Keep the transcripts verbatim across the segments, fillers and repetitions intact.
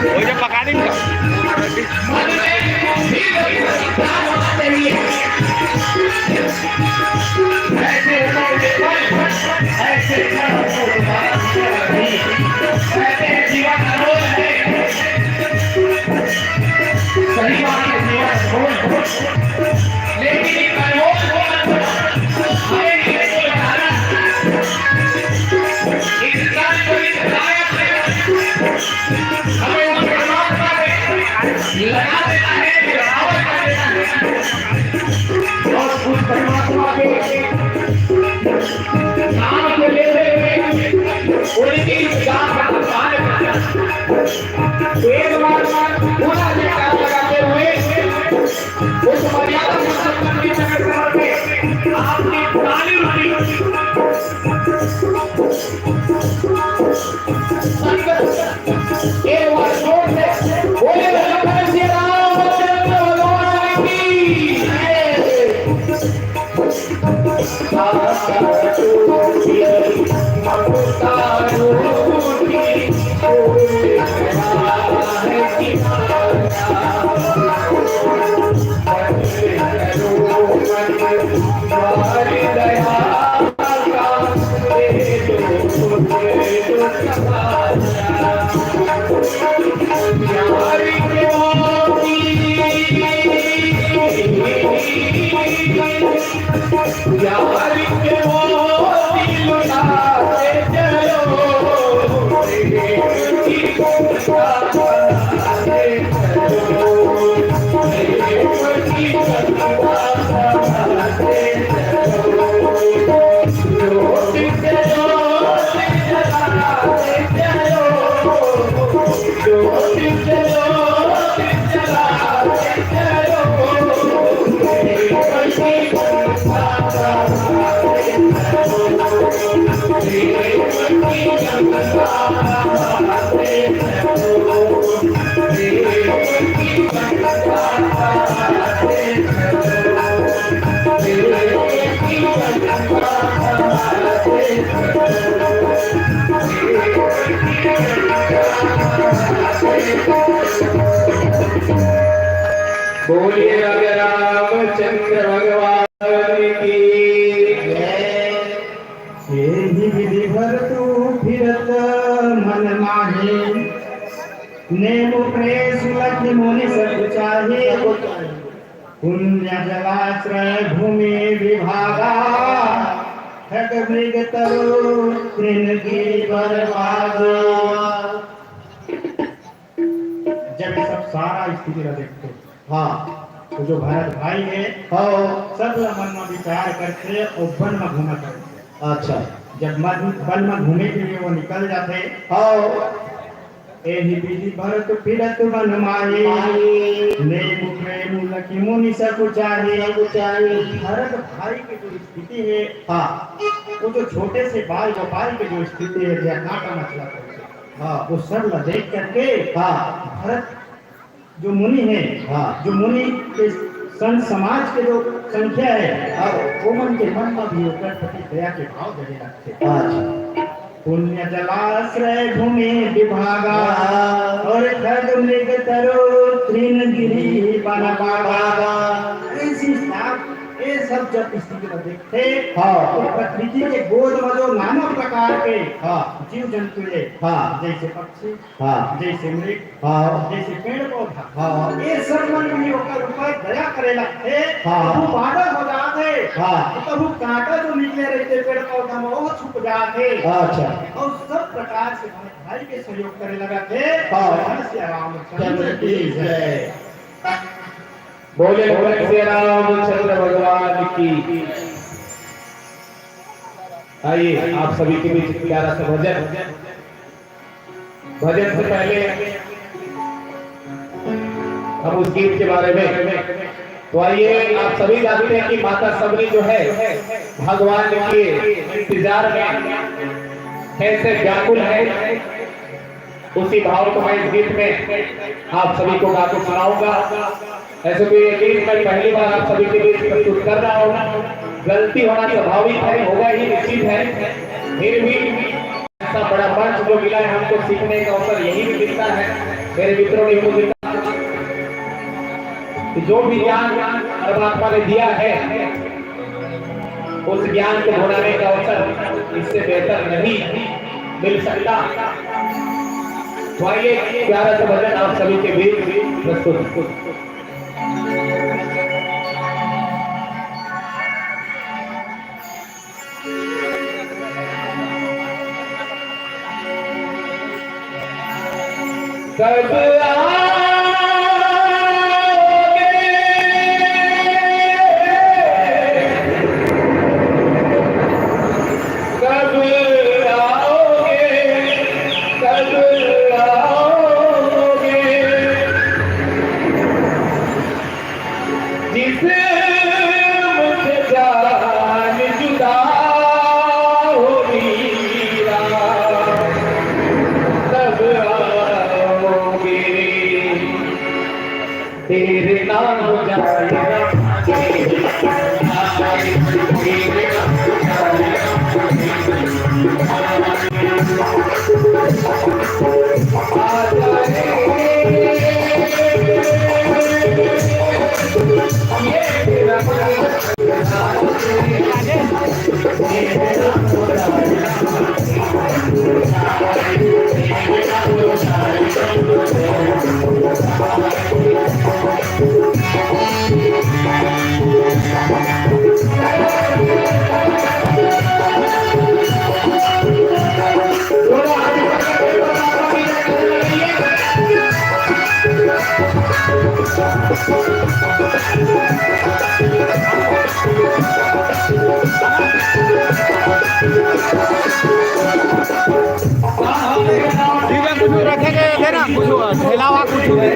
वही जब पका देंगे। हमें उस परमात्मा में लगा देना है, गिरावट कर देना है। और उस परमात्मा के नाम को लेते हुए उनकी जान का अपमान करना। एक बार पूरा जयकारा लगाते हुए उस मर्यादा पुरुषोत्तम के चरण कमल में आपकी ताली रुकी। संगत, एक बार जोर से बोले, भगवान श्री रामचंद्र भगवान की जय। बोलिए राजा रामचंद्र भगवान की जय। एहि विधि भरतु फिरत मन माही, नेम प्रेम सुलख मुनि सब चाही। पुण्य जलाश्रय भूमि विभागा, खग मृग तरु तृण गिरि बर भागा। जब ये सब सारा स्थिति ला देखथे, हाँ। तो जो भरत भाई हे, हाँ। सब ला मन में विचार करथे अउ वन में घूमत रहिथे। अच्छा। जब मन, वन में घूमे के लिए वो निकल जाथे, हाँ। एहि विधि भरत फिरत मन माही, नेम प्रेम लखि मुनि सब चाही। सब चाही। भरत भाई के जो स्थिति हे, हाँ। वो जो छोटे से बाल गोपाल के जो स्थिति हे, जे कांटा मचला करथे, हाँ। वो सब ला देख करके, हाँ। भरत जो मुनि हे, हाँ। जो मुनि के संत समाज के जो संख्या हे, हाँ। वो मन के मन में भी ओकर प्रति दया के भाव जगे लगथे। अच्छा। पुण्य जलाश्रय भूमि विभागा, हाँ। अउ खग मृग तरु तृण गिरि वन भागा। ऐसी स्थिति, ये सब जब स्थिति में देखथे, हाँ। तो प्रकृति के गोद में जो नाना प्रकार के, हाँ। जीव जंतु हे, हाँ। जैसे पक्षी, हाँ। जैसे मृग, हाँ। जैसे पेड़ पौधा, हाँ। ये सब मन भी ओकर ऊपर दया करे लगथे, हाँ। कभू बादल हो जाथे, हाँ। तो कभू कांटा जो निकले रहिथे पेड़ पौधा में, वो छुप जाथे। अच्छा। अउ सब प्रकार से भाई के सहयोग करे लगथे। हाँ। भगवान श्री रामचंद्र की जय। बोले भगवान श्री रामचंद्र भगवान की। आइए, आप सभी के बीच प्यारा सा भजन। भजन से पहले हम उस गीत के बारे में, तो आइए, आप सभी जानते हैं कि माता सबरी जो है, भगवान के इंतजार में कैसे व्याकुल है, उसी भाव को मैं इस गीत में आप सभी को गा के सुनाऊंगा। ऐसे तो ये गीत मैं पहली बार आप सभी के बीच प्रस्तुत कर रहा हूँ, गलती होना स्वाभाविक है, होगा ही, निश्चित है, फिर भी ऐसा बड़ा मंच जो मिला है हमको, सीखने का अवसर यहीं भी मिलता है। मेरे मित्रों ने मुझे कहा कि जो भी ज्ञान परमात्मा ने दिया है, उस ज्ञान को भुलाने का अवसर इससे बेहतर नहीं मिल सकता। तो आइए, प्यारा सा भजन आप सभी के बीच प्रस्तुत। कब आओगे, कब आओगे, कब आओगे? जिस मुझे जान जुदा हो वीरा, तब आओगे। देर ना हो जाए, देर ना हो जाए। ठीक है, कुछ रखे गए थे ना, कुछ ठेलावा कुछ है।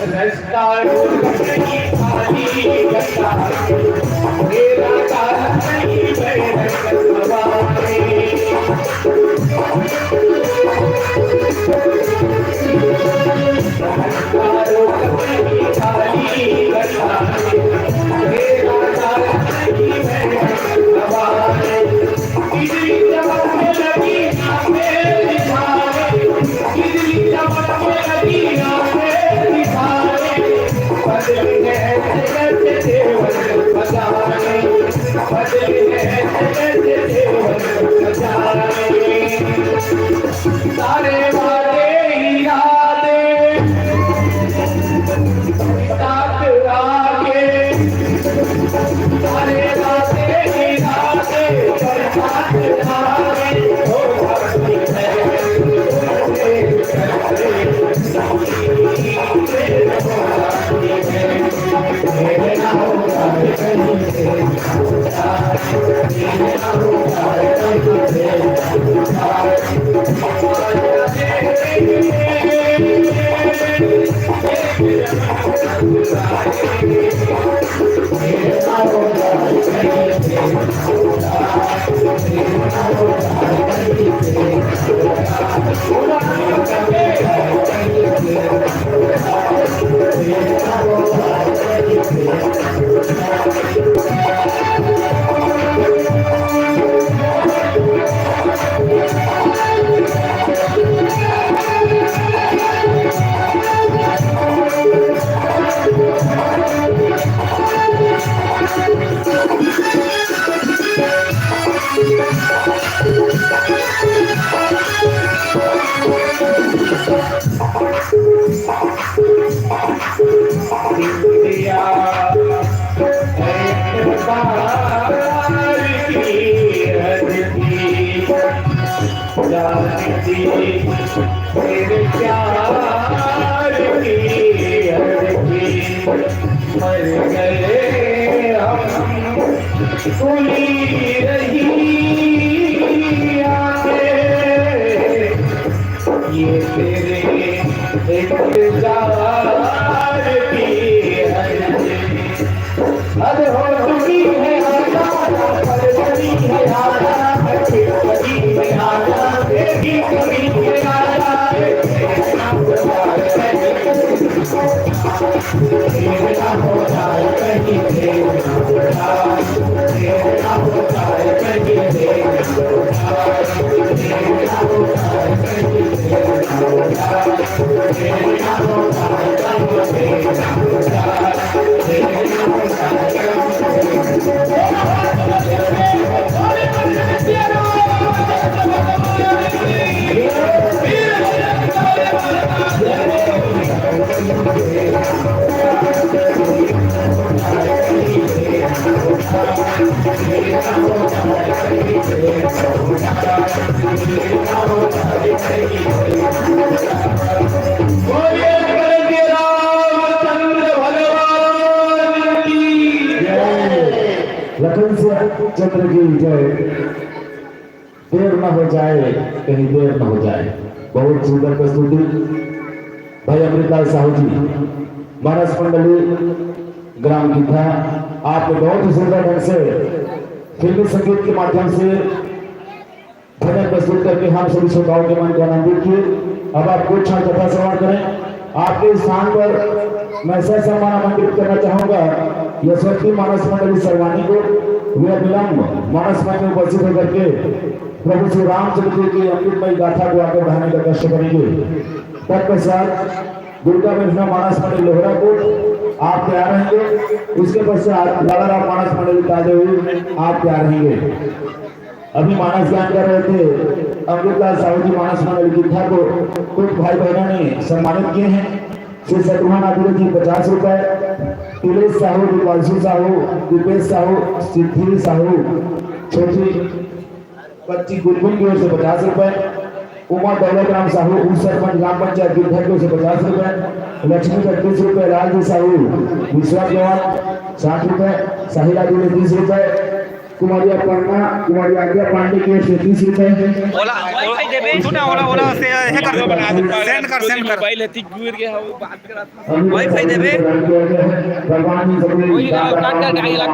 रस्ता रोक नहीं खाली गता, मेरा काल नहीं बैरंग सवारी। रस्ता रोक नहीं खाली गता, मेरा काल नहीं बैरंग सवारी। बिजली चमकने लगी आंखें दिखाए, बिजली चमकने लगी आंखें दिखाए। बदली है ऐसे कैसे तेवर बजाए, बदली है ऐसे कैसे तेवर बजाए। सारे वादे इरादे साथ आके, सारे वादे इरादे साथ आके, हो सकती है। जानती तेरे प्यार की हर की मर गए हम सुनी रही आंखें, ये तेरे इंतजार की हर हद हो चुकी है आजा, पर बनी है आजा, फिर कभी में आजा, तेरी कमी में आजा। बोलिए करके रामचंद्र भगवान की जय। लखन से चंद्र की जय। देर न हो जाए, कहीं देर न हो जाए। बहुत सुंदर प्रस्तुति भाई अमृतलाल साहू जी, मानस मंडली ग्राम किथा, आपने बहुत ही सुंदर ढंग से फिल्मी संगीत के माध्यम से भजन प्रस्तुत करके हम सभी श्रोताओं के मन को आनंदित किए। अब आप कुछ क्षण कथा श्रवण करें। आपके स्थान पर मैं ससम्मान आमंत्रित करना चाहूंगा यशस्वी मानस मंडली सरवानी को। वे अविलंब मानस मंच में उपस्थित होकर के प्रभु श्री रामचंद्र जी की अमृतमय गाथा को आगे बढ़ाने का कष्ट करेंगे। तत्पश्चात दुर्गा मेघना मानस मंडली लोहरा को आप तैयार रहेंगे। उसके पश्चात लाला राम मानस मंडली ताजदेवी आप तैयार रहेंगे। अभी मानस ज्ञान कर रहे थे अमृतलाल साहू जी मानस मंडली किथा को कुछ भाई बहनों ने सम्मानित किए हैं। श्री शत्रुघ्न आदित्य जी पचास रुपए, तिलेश साहू, दीपांशु साहू, दीपेश साहू, सिद्धि साहू, छोटी बच्ची गुनगुन की ओर से पचास रुपए, उमा दौलत राम साहू, उप सरपंच ग्राम पंचायत गिरधर की ओर से पचास रुपए, लक्ष्मी का तीस रुपए, लाल जी साहू विश्वास जवान साठ रुपए, साहिला जी ने तीस रुपए, कुमारिया पन्ना, कुमारिया आज्ञा पांडे के से तीस रुपए। ओला, ओला, सुन ना, ओला, ओला से, हे कर, send कर, send कर। मोबाइल हती गिर गया, वो बात करत भगवान जी सबके वही काट कर गाड़ी लग